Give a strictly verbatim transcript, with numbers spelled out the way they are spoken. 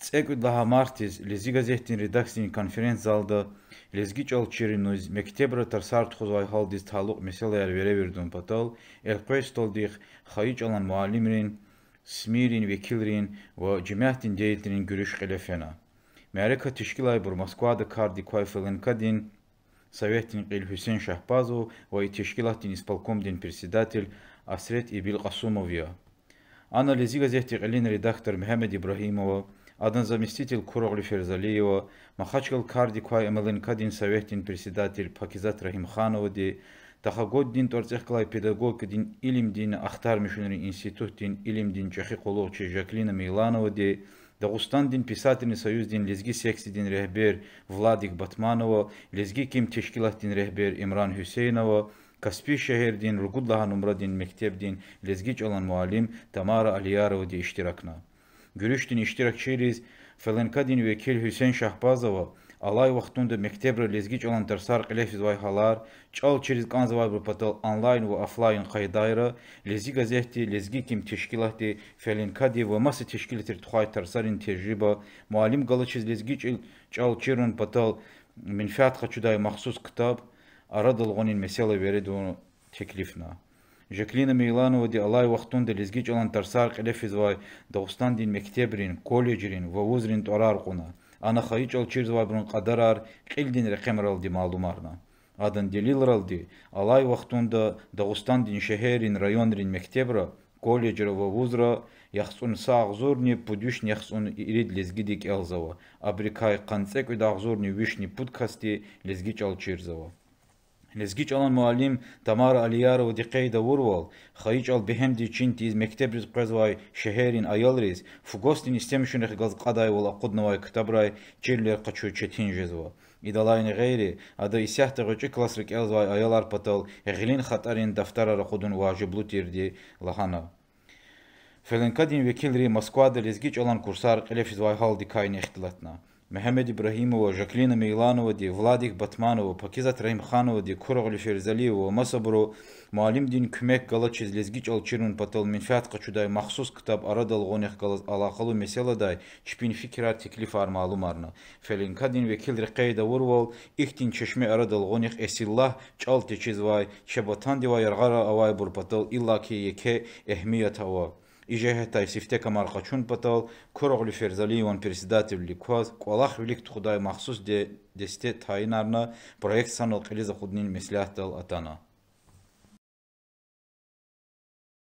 ЦӀекӀуьд лагьай мартдиз Лезги газетдин редакциядин конференц-залда лезги чӀал чируниз мектебра тарсар тухузвай гьалдиз талукь месэлаяр веревирдун патал элкъвей столдихъ хайи чӀалан муаллимрин, СМИ-рин векилрин ва жемятдин деятелрин гуьруьш кьиле фена. Мярекат тешкилайбур Москвада кардик квай ФЛНК-дин советдин кьил Гьуьсен Шагьпазов ва и тешкилатдин исполкомдин председатель Асрет Эбилкъасумов я. Ана Лезги газетдин кьилин редактор Мегьамед Ибрагьимова, адан заместитель Куругъли Ферзалиева, Махачкъала кардик квай МЛНК-дин советдин председатель Пакизат Рагьимхановади, Тахо-Годидин тӀварцӀихъ галай педагогикадин илимдин ахтармишунрин институтдин илимдин чӀехи къуллугъчи Жаклина Мейлановади, Дагъустандин писателрин союздин лезги секциядин регьбер Владик Батманова, Лезги ким тешкилатдин регьбер Имран Гьуьсейнова, Каспий шегьердин ругуд лагьай нумрадин мектебдин лезги чӀалан муаллим Тамара Алияровади иштиракна. Гуьруьшдин иштиракчийриз ФЛНК-дин векил Гьуьсен Шагьпазова алай вахтунда мектебра лезги чӀалан тарсар кьиле физвай гьалар, чӀал чириз кӀанзавайбур патал онлайн ва офлайн къайдайра, Лезги газетди, Лезги ким тешкилатди, ФЛНК-ди ва маса тешкилатри тухвай тарсарин тежриба, муаллим галачиз лезги чӀал, чӀал чирун патал менфят къачудай махсус ктаб арадал гъунин месэла веревирдун теклифна. Жаклина Мейлановади алай вахтунда лезги чӀалан тарсар кьиле физвай Дагъустандин мектебрин, колледжрин ва вузрин тӀварар кьуна. Ана хайи чӀал чирзавайбурун кьадарар кьилдин рекъемралди малумарна. Адан делилралди, алай вахтунда Дагъустандин шегьеррин, районрин мектебра, колледжра ва вузра яхцӀурни са агъзурни пуд вишни яхцӀурни ирид лезгиди кӀелзава, абурукай къанни цӀекӀуьд агъзурни вишни пуд касди лезги чӀал чирзава. Лезги чӀалан муаллим Тамара Алияровади къейд авурвал, хайи чӀал бегьемдиз чин тийиз мектебриз къвезвай шегьеррин аялриз фу гваздин истемишунрихъ галаз кьадайвал акъуднавай ктабрай чирвилер къачуз четин жезва. Идалайни гъейри, ада исятда гъвечӀи классра кӀелзавай аялар патал гъилин хатӀарин дафтарар акъудун важиблу тирди лагьана. ФЛНК-дин векилри Москвада лезги чӀалан курсар кьиле физвай гьалдикайни ихтилатна. Мегьамед Ибрагьимова, Жаклина Мейлановади, Владик Батманова, Пакизат Рагьимхановади, Куругъли Ферзалиева ва масабуру муаллимдин куьмек галачиз лезги чӀал чирун патал менфят къачудай махсус ктаб арадал гъунихъ галаз алакъалу месэладай чпин фикирар, теклифар малумарна. ФЛНК-дин векилри къейд авурвал, ихьтин чешме арадал гъунихъ эсиллагь чӀал течизвай, чеб ватандивай яргъара авайбур патал иллаки еке эгьмият ава. И жигьетдай сифте камар къачун патал Куругъли Ферзалиеван председательвилик кваз кӀвалах вилик тухудай махсус де-, десте тайинарна, проект санал кьилиз акъудунин меслятдал атана.